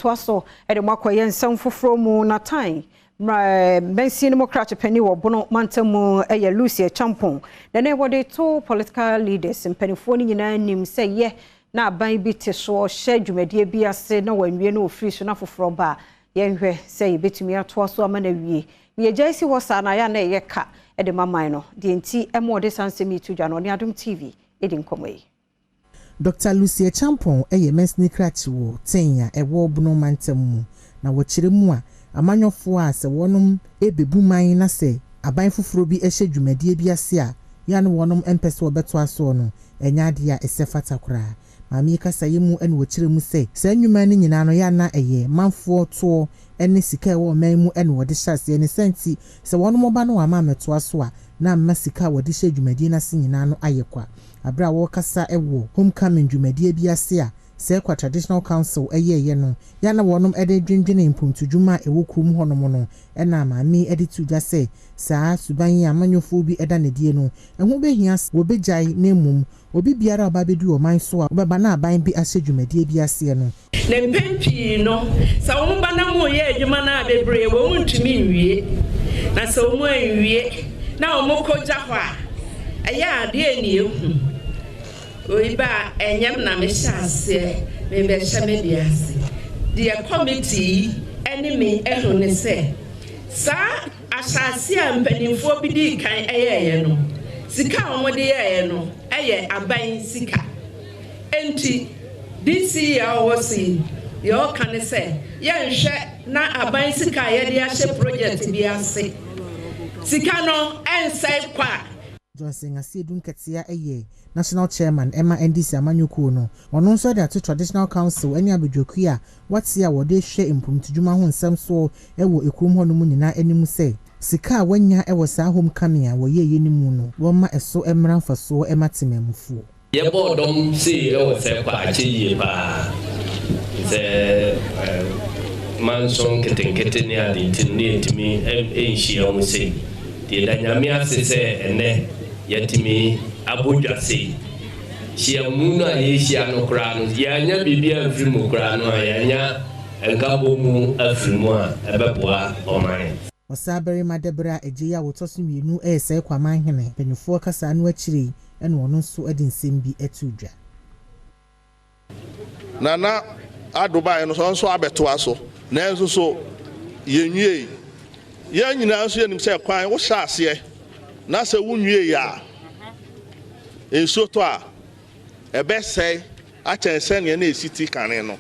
Yɛtoa so de mo akɔ yɛn nsɛm foforɔ mu na tan mansini mu krakye panin wɔ Bono mantam mu yɛ Lucy Acheampong. Na ɛnɛ wɔde to political leaders mpanimfoɔ no nyinaa nim sɛ yɛ na aban bi te soɔ hyɛ dwumadie bi ase na wɔanwie no wɔfiri so na foforɔ ba a, yɛnhwɛ sɛ yɛbɛtumi atoa so ama no awie. Na yɛgyae si hɔ saa na ayɛ a na ɛyɛ ka de ma man no. Deɛ nti ɛma ɔde saa nsɛm yi to dwa no, ɔne Adom TV di nkɔmmɔ yi. Dɔkta Lucy Acheampong yɛ mansini krakye wɔ Teng a ɛwɔ Bono mantam mu, na wɔkyerɛ mu a, amanyɔfoɔ a sɛ wɔnom rebebu man na sɛ aban foforɔ bi hyɛ dwumadie bi ase a, yɛ a na wɔnom mpɛ sɛ wɔbɛtoa soɔ no, ɛnyɛ adeɛ a ɛsɛ fata koraa. Maame yi kasaeɛ mu na ɔkyerɛ mu sɛ, saa nnwuma no nyinaa no yɛ a na ɛyɛ manfoɔ toɔ ne sika a ɛwɔ ɔman mu na wɔde hyɛ aseɛ, ne saa nti sɛ wɔnom ba na wɔama ammɛtoa so a, na amma sika a wɔde hyɛ dwumadie no ase nyinaa no ayɛ kwa. Bere a wɔrekasa wɔ Homecoming dwumadie bi ase a Sekwa Traditional Council yɛeɛ no, yɛ a na wɔnom de redwendwene mpontodwuma a ɛwɔ kurom hɔnom no, ɛna maame yi de too dwa sɛ saa suban yi a amanyɔfoɔ bi da no adie no, ɛho bɛhia sɛ wɔbɛgyae na mmom obi biara a ɔba abɛdu ɔman so a ɔbɛba na aban bi ahyɛ dwumadie bi aseɛ no. Na mpɛn pii no, sɛ wɔba na wɔreyɛ adwuma no a, bebree wɔntumi nwie. Na sɛ wɔanwie na wɔkɔgya hɔ a, ɛyɛ a deɛ na ɛhu. Wei ba a, ɛnyɛ me na mehyɛ aseɛ, merebɛhyɛ me deɛ ase. Deɛ kɔmiti yi ne me ahu ne sɛ, saa ahyɛaseɛ a mpanimfoɔ bi dii kan yɛeɛ no, sika a wɔde yɛeɛ no yɛ aban sika. Enti DC a ɔwɔ so yi, deɛ ɔka ne sɛ yɛnhwɛ na aban sika a yɛde ahyɛ project bi ase sika no ɛnsɛe kwa. Johnson Asiedu Nketiah yɛ National Chairman ma NDC amanyɔkuo no. Ɔno nso de ato Traditional Council ne abadwakuo a wɔate a wɔde rehwɛ mpomtudwuma ho nsɛm soɔ wɔ kurom hɔ nom nyinaa anim sɛ sika a wɔanya wɔ saa homecoming a wɔyɛeɛ no mu no wɔmma ɛso mmra mfasoɔ ma temanmufoɔ. Yɛbɔɔ dɔm sei wɔ sɛ kɔ akyɛ yie paa sɛ manso nketenkete ne ade nti no ne yɛntumi nhyia mu sei. Nti yɛda Nyame ase sɛ ɛnɛ yɛatumi abɔ dwa sei. Hyiamu no a yɛrehyia no koraa no yɛannya biribi amfiri mu koraa no a yɛanya nkabɔmu afiri mu a ɛbɛboa ɔman. Ɔsaabarima Dɛbrɛ a Agyei a wɔtɔ so mmienu resɛe Kwamanhene mpanimfoɔ kasaa no akyire yi Ɛna ɔno nso de nsɛm bi too dwa. Nana Addo baeɛ no ɔno nso abɛtoa so nanso so yɛnwiei. Yɛn nyinaa nso yɛnim sɛ kwan wohyɛ aseɛ na sɛ wonwiei a nsuo tɔ a ɛbɛsɛe akyɛn sɛdeɛ na ɛsi te kane no.